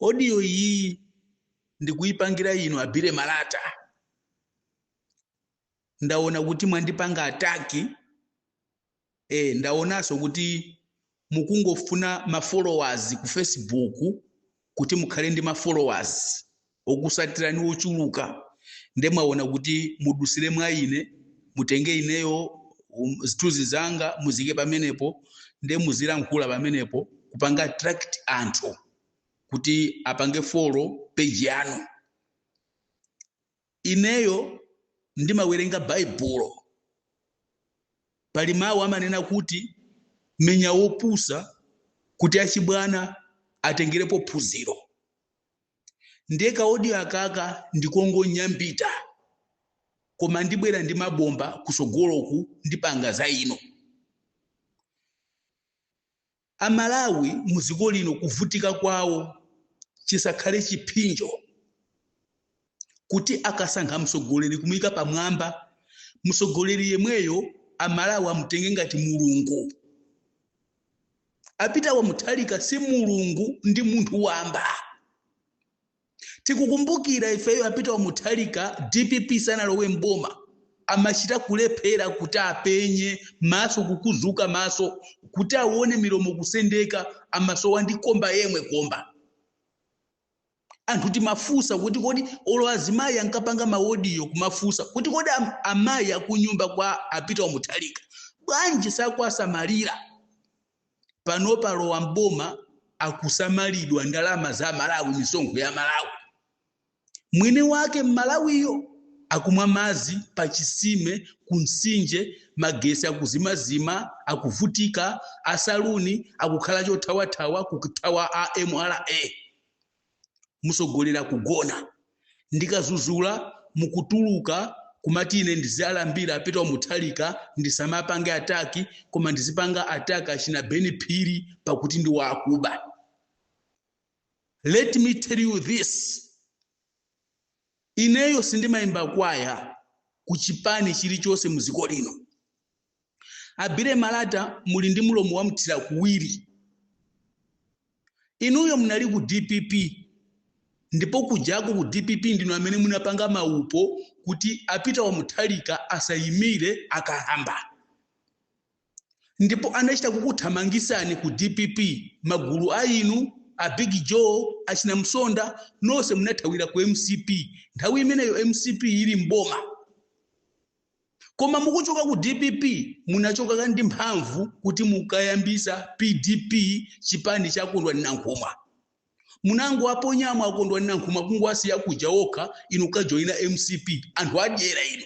Audio iyi ndikuyipangira inu a Billy Malata. Ndaona kuti mwandipanga attack. Ndaonanso kuti mukungofuna ma followers ku Facebook, kuti mukhale ndi ma followers okusatirani ochuluka. Nde mwaona kuti mudusire mwa ine, mutenge ineyo, zithunzi zanga muzike pamenepo, nde muzilankhula pamenepo kupanga attract anthu kuti apange follow page yanu. Ineyo ndimawerenga Baibulo. Pali mawu amanena kuti menya wopusa kuti achibwana atengerepo phunziro. Ndiye ka audio akaka ndikongonyambita, koma ndibwera ndi mabomba kusogoloku, ndipanga za ino. Amalawi muziko lino kuvutika kwawo chisakhale chiphinjo kuti akasankha mtsogoleri kumuyika pamwamba, mtsogoleri yemweyo Amalawi amutenge ngati Mulungu. A Peter wa Mutharika si Mulungu, ndi munthu wamba. Tikukumbukira ifeyo a Peter wa Mutharika, DPP sanalowe mboma, amachita kulephera kuti apenye, maso kukuzuka, maso kuti aone, milomo kusendeka, amasowa ndi komba yemwe komba. Anthu timafunsa kuti kodi, olo azimayi ankapanga ma audio kumafunsa kuti kodi amayi akunyumba kwa a Peter wa Mutharika bwanji sakuwasamalira? Pano palowa mboma, akusamalidwa ndalama za Malawi, misonkho ya Malawi. Mwini wake Mmalawiyo akumwa madzi pa chisime kumtsinje, magesi akuzimazima, akuvutika, asaluni akukhala chothawathawa kuthawa a MRA. Musogolera kugona. Ndikazuzula mukutuluka kumati ine ndizalambira a Peter Mutharika, ndisamapange attack, koma ndizipanga attack achina Ben Phiri pakuti ndi wakuba. Let me tell you this: ineyo sindimayimba kwaya ku chipani chilichonse muziko lino. A Billy Malata, muli ndi mulomo wa mthira kuwiri. Inuyo munali ku DPP, ndipo kujako ku DPP ndinu amene munapanga maupo kuti a Peter wa Mutharika asayimire akalamba, ndipo anachita kukuthamangisani ku DPP. Magulu a inu a Big Joe, achina Msonda, nonse munathawira ku MCP nthawi imeneyo MCP ili mboma. Koma mukuchoka ku DPP, munachoka ndi mphamvu kuti mukayambisa PDP, chipani cha Kondwani Nankhumwa. Munangoaponyamo akondwani Nankhumwa, kungowasiya kuja okha, inu kajoyina MCP. Anthu adyera inu.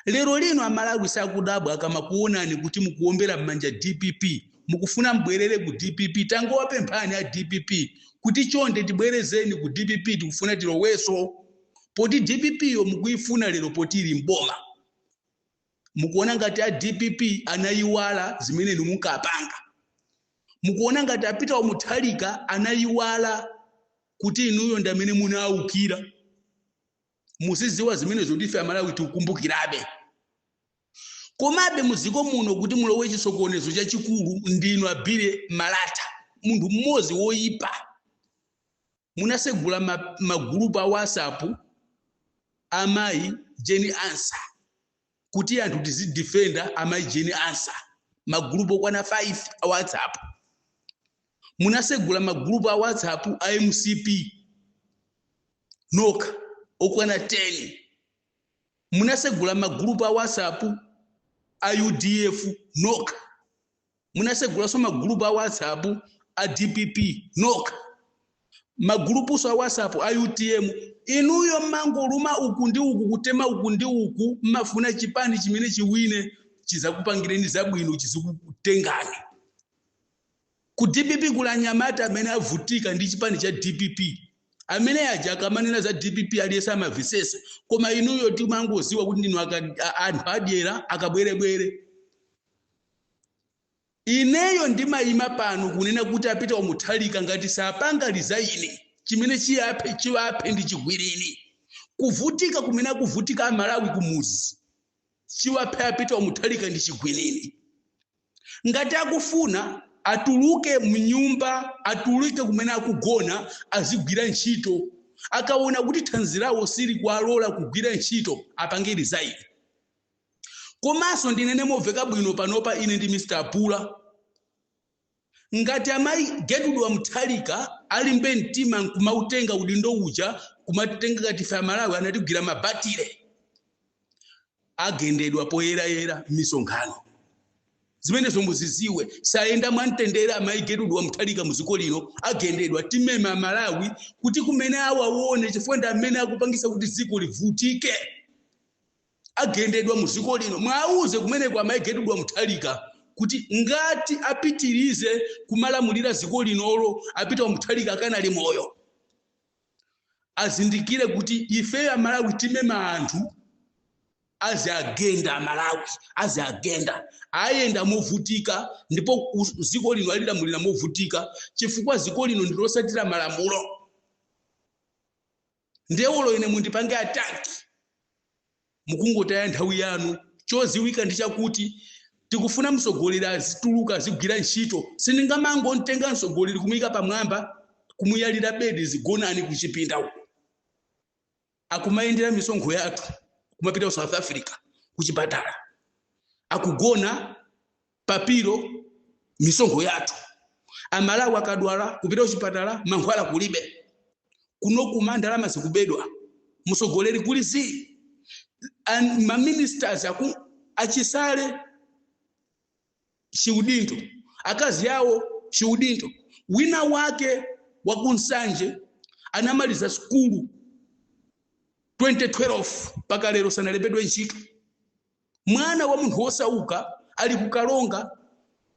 Lero lino Amalawi sakudabwa akamakuonani kuti mukuombera m'manja DPP, mukufuna mbwerere ku DPP. Tangowapemphani a DPP kuti chonde tibwerezeni ku DPP, tikufuna tiloweso, poti DPP yo mukuyifuna lero poti ili mboma. Mukuona ngati a DPP anayiwala zimene inu munkapanga? Mukuona ngati a Peter Mutharika anayiwala kuti inuyo ndi amene munawukira? Muziziwa zimenezo, ndife Amalawi tikukumbukirabe. Komabe muziko muno kuti mulowe chisokonezo chachikulu ndinu a Billy Malata, munthu mmodzi woyipa. Munasegula magulupu a WhatsApp amayi Jane Ansah kuti anthu tizidefenda amayi Jane Ansah, magulupu okwana 5 a WhatsApp. Munasegula magulupu a WhatsApp a MCP nokha okwana 10. Munasegula magulupu a WhatsApp a UDF nokha. Munasegulanso magulupu a WhatsApp a DPP nokha, magulupuso a WhatsApp a UTM. Inuyo mmangoluma uku ndi uku, kutema uku ndi uku. Mmafuna chipani chimene chiwine chizakupangireni zabwino, chizikutengani. Ku DPP kuli anyamata amene avutika ndi chipani cha DPP, amene aja akamanena za DPP aliyense amamvesesa. Koma inuyo timangoziwa kuti ndinu anthu adyera, akabwerebwere. Ineyo ndimayima pano kunena kuti a Peter Mutharika ngati sapanga resign, chimene chiyaphe chiwaphe ndi chigwiriri. Kuvutika kumene akuvutika Amalawi kumuzi, chiwaphe a Peter Mutharika ndi chigwiriri. Ngati akufuna Atuluke mnyumba, atuluke kumene akugona, azigwira ntchito. Akaona kuti thanzi lawo sili kuwalola kugwira ntchito, apange resign. Komanso ndinene momveka bwino panopa, ine ndi Mr Apula, ngati amayi Gertrude Mutharika alimbe mtima nkumautenga udindo uja, kumatitenga ngati ife Amalawi anatigwira mabatire, agendedwa poyerayera m'misonkhano. Zimenezo muziziwe. Sayenda mwamtendere amayi Gertrude Mutharika muziko lino, agendedwa. Timema Amalawi kuti kumene awaone, chifukwa ndi amene akupangisa kuti dziko livutike. Agendedwa muziko lino. Mwauze kumeneko amayi Gertrude Mutharika kuti ngati apitirize kumalamulira dziko linolo a Peter Mutharika akanali moyo, azindikire kuti ife Amalawi timema anthu aziagenda. Amalawi aziagenda, ayenda movutika, ndipo dziko lino alilamulira movutika, chifukwa dziko lino ndilosatira malamulo. Ndewolo ine mundipange attack, mukungotaya nthawi yanu. Choziwika ndi chakuti tikufuna mtsogoleri azituluka, azigwira ntchito. Sindingamangotenga mtsogoleri kumuyika pamwamba, kumuyalira bedi, zigonani kuchipinda uko. Akumayendera misonkho yathu kumapita ku South Africa kuchipatala, akugona papiro misonkho yathu. Amalawi akadwala kupita kuchipatala, mankhwala kulibe. Kuno kuma ndalama zikubedwa, mtsogoleri kuli zi and maministers aku achisale chiudindo, akazi awo chiudindo. Wina wake wakunsanje anamaliza skulu 2012, mpaka lero sanalembedwe ntchito. Mwana wa munthu wosauka ali kukalonga,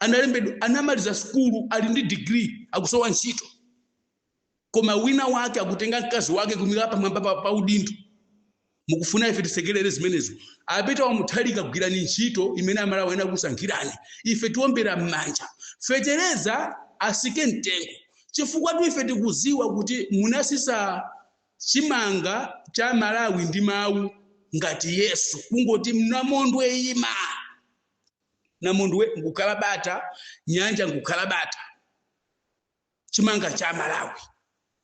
analembedwa, anamaliza skulu, ali ndi degree, akusowa ntchito. Koma wina wake akutenga mkazi wake kumika pamwamba pa udindo. Mukufuna ife tisekerere zimenezo? A Peter wa Mutharika, gwirani ntchito imene Amalawi ena kusankhirani. Ife tiombera m'manja. Fetereza asike mtengo, chifukwa tu ife tikuziwa kuti munasisa chimanga cha Malawi ndi mawu ngati Yesu, kungoti namondwe ima, namondwe nkukhala bata, nyanja nkukhala bata. Chimanga cha Malawi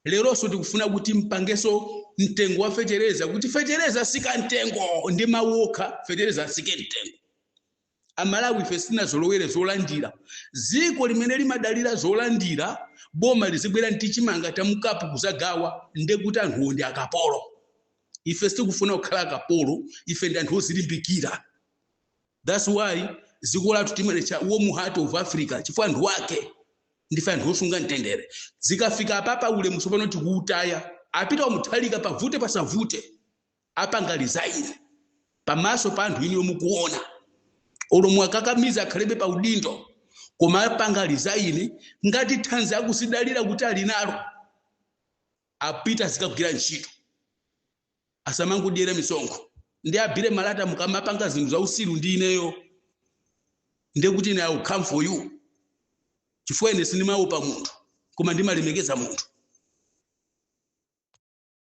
leronso tikufuna kuti mpangeso mtengo wa fetereza, kuti fetereza sika mtengo ndi mawu okha, fetereza asike mtengo. Amalawi ife sitinazolowere zolandira. Dziko limene limadalira zolandira, boma lizibwera ndi chimanga tamukapu kuzagawa, ndekuti anthuwo ndi akapolo. Ife sitikufuna kukhala akapolo. Ife ndi anthu ozilimbikira. That's why dziko lathu timalitcha Warm Heart of Africa, chifukwa anthu ake ndife anthu osunga mtendere. Zikafika apapa, ulemu tsopano tikuutaya. A Peter Mutharika, pavute pasavute, apanga resign pamaso pa anthu iniyo mukuona. Olo mwakakamiza, akhalebe pa udindo, koma apanga resign. Ngati thanzi akusidalira kuti ali nalo, apita azikagwira ntchito, asamangodyera misonkho. Ndi a Billy Malata, mukamapanga zinthu za usiru ndi ineyo, ndekuti ine I will come for you, chifukwa ine sindimaopa munthu, koma ndimalemekeza munthu.